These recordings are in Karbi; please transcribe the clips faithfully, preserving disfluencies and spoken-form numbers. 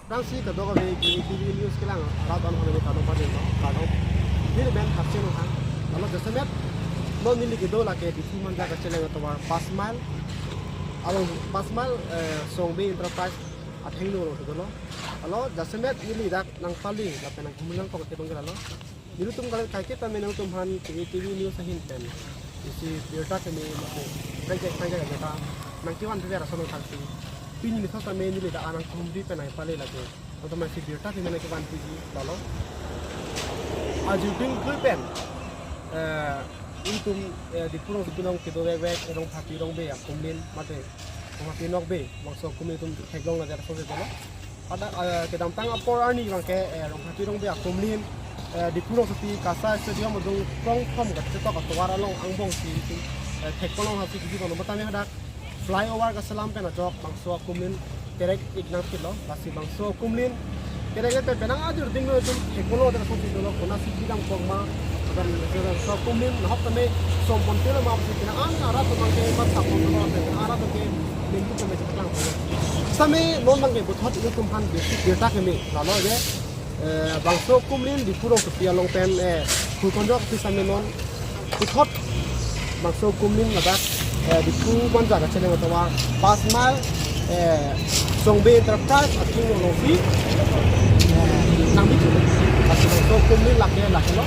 Aphrangsi kadokave K A T V news kelang arat an hone kado padi no kado. Neli men Hapsi Nonghang. Lalo jasemet non neli kedo lake Diphu Manja kacheleng atovar Panch Mile. Along Panch Mile, eh, Songbe Enterprise athengno along kedo lo. Lalo jasemet neli dak nangpali lapen nangkumi nangkok te bang lalo. Nelitum kali kaiketa me nangtumphan K A T V news ahin pen isi birta keme mate kaike kaike keta nangkevan pi vera sono thaksi. Pini neli sota me neli dak anang kumri pen nangpali lake. Nangtum isi birta keme nangkevan piji lalo. Ajuding kui pen, eh, itum, eh, Diphu rongsopi along kedo vek vek Rongphati Rongbe akumlin mate Rongphati Nokbe bangso akumlin itum theklong lajar so dolo. Pada, eh, kedamtang apor arni bangke, eh, Rongphati Rongbe akumlin, eh, Diphu rongsopi Kasa Stadium adung krongthom kachetok atovar along angbong si, eh, thek kolong hasi kiji kono matame hadak flyover kaselam pen ajok bangso akumlin terek ik nangpilo, lasi bangso akumlin terek le pen penang ajur ding lo itum thek kolong terek song dolo, konasi bidang kongma, dan bangso akumlin nahok tame som pon telo ma si penang an arat tumang ke mat sapon lo, penang arat ke minggu keme lang. Tame non bangke puthot itumphan basic birta keme lalo je, eh, bangso akumlin Diphu rongsopi along pen, eh, phu konjok pi same non puthot bangso akumlin ladak, eh, Diphu Manja kacheleng atovar Panch Mile, eh, Songbe Enterprise athengno alongsi, eh, nangbi chu. Bangso akumlin lake lake lo.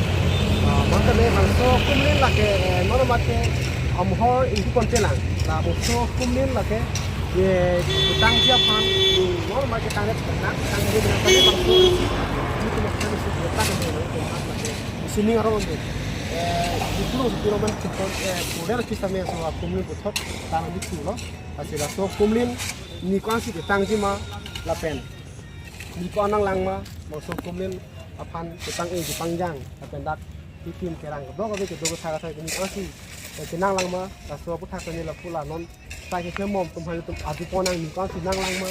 Ah, maka le bangso akumlin lake, eh, non mate amhor ingku konte lang. La bangso akumlin lake ye tangji aphan, hmm, non mate tangdet tang tangdet tang tangdet bangso isi. Ini tu makan isi dia tang dia lo, tu makan lake. Sining arong ande. Eh, Diphu rongsopi along pen chikon, eh, pura lagi same so akumlin puthot tangbi chulo. Lasi laso akumlin ni ko-ansi ketangji ma lapen ni ko-an nanglang ma, bangso akumlin aphan ketang-e kepangjang lapen dak titin kerang kedo kave kedo ketha ketha ni ko-ansi, eh, kenanglang ma, laso aputhak kene lapu la non sai keklemom tum hali tum adu pon nang ni ko-ansi nanglang ma,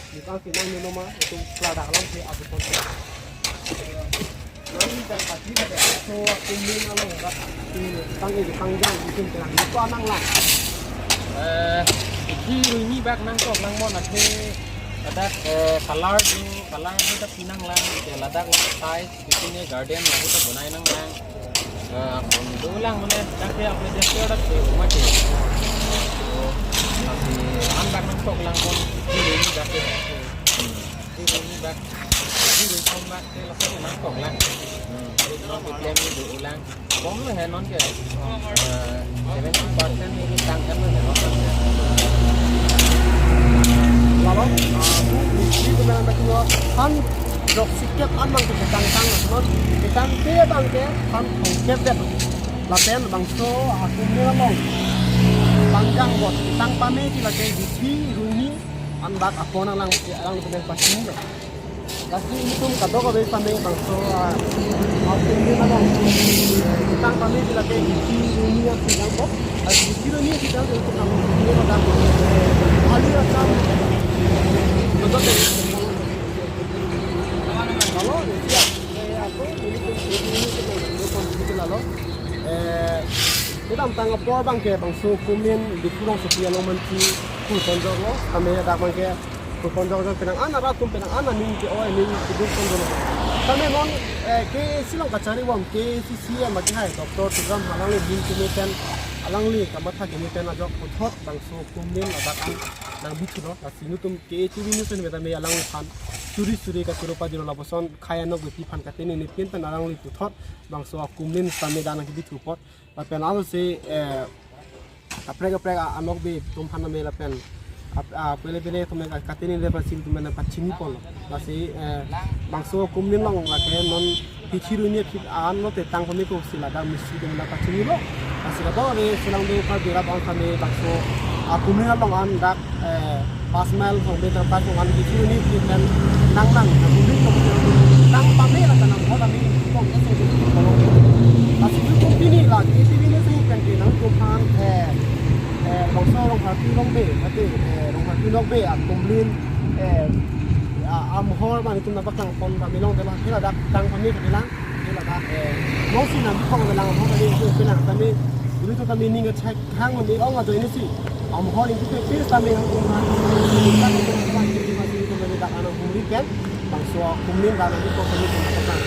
ni ko-ansi nang nilo ma, itum pula dak alam si adu pon. Nang ni jang pati dak so akumlin along dak tang-e kepangjang itum kerang ni ko-an nanglang. Eh, ithi ruini bak nangkok nangmon athe ladak, eh, color do, color do dak pinanglang, ke ladak lang size, itum ne garden lapu ta bonai nanglang. Eh, pon dolang mane, dak ke apne dak ke dak ke mati. So, lasi an bak nangkok lang pon, ithi ruini dak ke. Hmm, ithi ruini dak, ithi ruini bak ke lapu nangkok lang. Hmm, non ke klem ni do ulang. Kom lo he non ke, eh, seventy percent ni tang em lo he non ke. Lalo, ah, bu, bu, bu, bu, bu, bu, han, jok sikep an bang ke tang tang non, tang te bang ke, han, sikep det. Lapen bangso akumlin along pangjang bot tang pame ti lake ithi ruini an bak apon alang, alang pen pachini lo. Lasi itum kadokave same bangso, ah, akumlin along tang pame ti lake ithi ruini apidang ko. Lasi ithi ruini apidang ko itum nang ithi ruini apidang ko. Hali asam betul. Lalo, ya, eh, aku ini pun ini pun lalo. Eh, kedamtang apor bang ke bangso akumlin Diphu rongsopi along mansi phu konjok lo. Kami dak bang ke phu konjok lo, penang an arat atum penang an aning ke oi ning ke duk konjok lo. Kami non, eh, K A A C along kachari bom, K A A C C M ake hai Doctor Tuliram alangli ning keme pen, alangli kamatha keme pen ajok puthot bangso akumlin ladak an nangbi chulo. Lasi nelitum K A T V news pen beta me alangliphan suri suri kachoro pajirlo lapuson khei anokbe aphan katene ne pin pen alangli puthot bangso akumlin same dan nangkebi thu apot. Lapen alose, eh, kaprek kaprek a-, anokbe atum aphan me lapen ap-, a, pele pele atum ka-, katene le pasim atum na pachini pon. Lasi, eh, bangso akumlin along lake non ithi ruini aphi an lote tang pame ko si ladak mistri atum na pachini lo. Lasi kadokave selang do pa dura bang kami bangso akumlin along an dak, eh, Panch Mile Songbe Enterprise along an ithi ruini aphi pen nanglang, nanglang ko tang pame la kanang ko kami kong ke so ko. Lasi nelitum pini la K A T V news ahin pen ke nangtumphan, eh, eh, bangso Rongphati Nokbe, ate, eh, Rongphati Nokbe akumlin, eh, a-, amhor mane itum nangpaklang pon kami along dela, hela dak tang pame kami lang, hela dak, eh, mongsi nang bikong kami lang, amhor kami itu kami lang, kami dulu tu kami ning ngecek hang kami ong ajo ini si, amhor itu ke pir kami hang kong hang, kami dak anang humri pen, Bangso akumlin dan nangkok nangtum nangpaklang.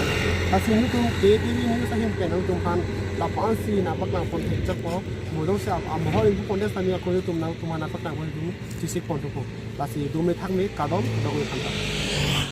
Lasi nangtum K T V News ahin pen nangtum aphan lapu-an si nangpaklang pon thekchokpo. Mo jongsi a, amohor ingpu pondet sami ako nangtum nangtum aphan nangpaklang pon nangtum chesik pon thupo. Lasi dome thakme, kardom, dong than ta.